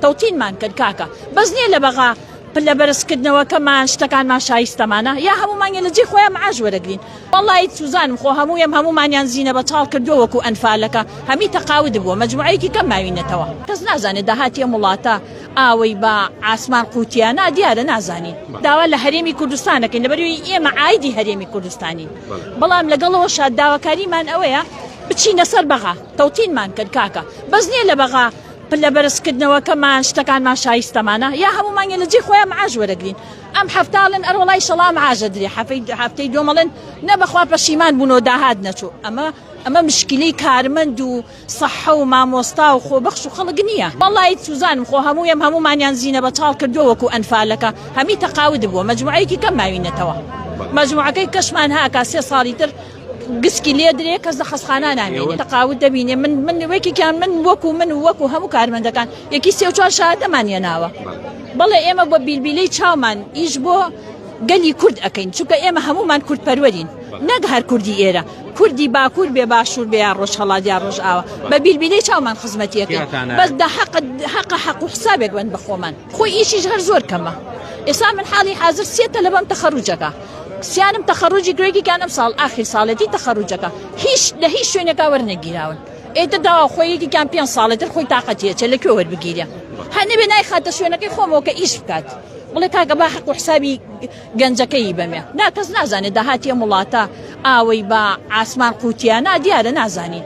تەوتینمان کرد کاکە بەس نییە لە بەغا پلە بەرزکردنەوەکەمان شتەکانمان شایستەمانە یا هەموو مانگێ لە جێی خۆیان معاش وەرەگرین وەڵایی چوزانم خۆ هەموویم هەموومانیان زینە بە چاڵ کردووە وەکو ئەنفالەکە هەمی تەقاود بووە مەجموعەیەکی کەم ماوینەتەوە کەس نازانێت داهاتی ئەم وڵاتە ئاوەی بە عاسمان قوتیە نا دیارە نازانین داوا لە هەرێمی کوردستان دەکەین لەبەرئەوەی ئێمە عایدی هەرێمی کوردستانین بەڵام لەگەڵەوەشا داواکاریمان ئەوەیە بچینە سەر بەغا تەوتینمان کرد کاکە بەس نییە لە بەغا پلە بەرزکردنەوەکەمان شتەکانمان شایستەمانە یا هەموو مانگێ لە جێی خۆیان معاش وەرەگرین ئەم هەفتە ئەڵێن ئەروەڵا ئیشەڵا معاش ئەدرێ هەفەی هەفتەی دووەم ئەڵێن نە بەخوا پەشیمان بوونەوە داهات نەچوو ئەمە ئەمە مشکلەی کارمەند و سەحە و مامۆستا و خۆبەخش و خەڵک نییە وەڵایی چوزانم خۆ هەموویم هەموومانیان زینە بە چاڵ کردووە وەکو ئەنفالەکە هەمی تەقاود بووە مەجموعەیەکی کەم ماوینەتەوە مەجموعەکەی کەشمان هاکا سێ ساڵی تر گسکی لێ درێ کەس لە خەستخانە نامێنێ تەقاوت دەبینێ من من وەکێکیان من وەکو من و وەکو هەموو کارمەندەکان یەکی سێ و چوار شەهادەمان هێناوە بەڵێ ئێمە بۆ بیلبیلەی چاومان ئیش بۆ گەلی کورد ئەکەین چونکە ئێمە هەمومان کورد پەروەرین نەک هەر کوردی ئێرە کوردی باکوور بێ باشوور بێ یا ڕۆژهەڵات یا ڕۆژئاوا بە بیلبیلەی چاومان خزمەتی ئەکەین بەس دە حەق حەقە حەق و حسابێک بن بە خۆمان خۆی ئیشیش هەر زۆر کەمە ئێستا من حاڵی حازر سێ تەلەبەم تەخەروجەکە سیانم تەخەروجی گرێگیان ئەم ساڵ ئاخیر ساڵێتی تەخەروجەکە هیچ لە هیچ شوێنێکا وەرنەگیراون ئێتر داوا خۆی یەکێکیان پێ ساڵێ تر خۆی تاقەتیە چە لە کوێ وەربگیرێ هەر نەبێ نایخاتە شوێنەکەی خۆمەوە کە ئیش بکات بڵێ کاکە با حەق و حسابی گەنجەکەی بەمێ نا کەس نازانێت داهاتی ئەم وڵاتە ئاوەی بە عاسمان قوتیە نا دیارە نازانین.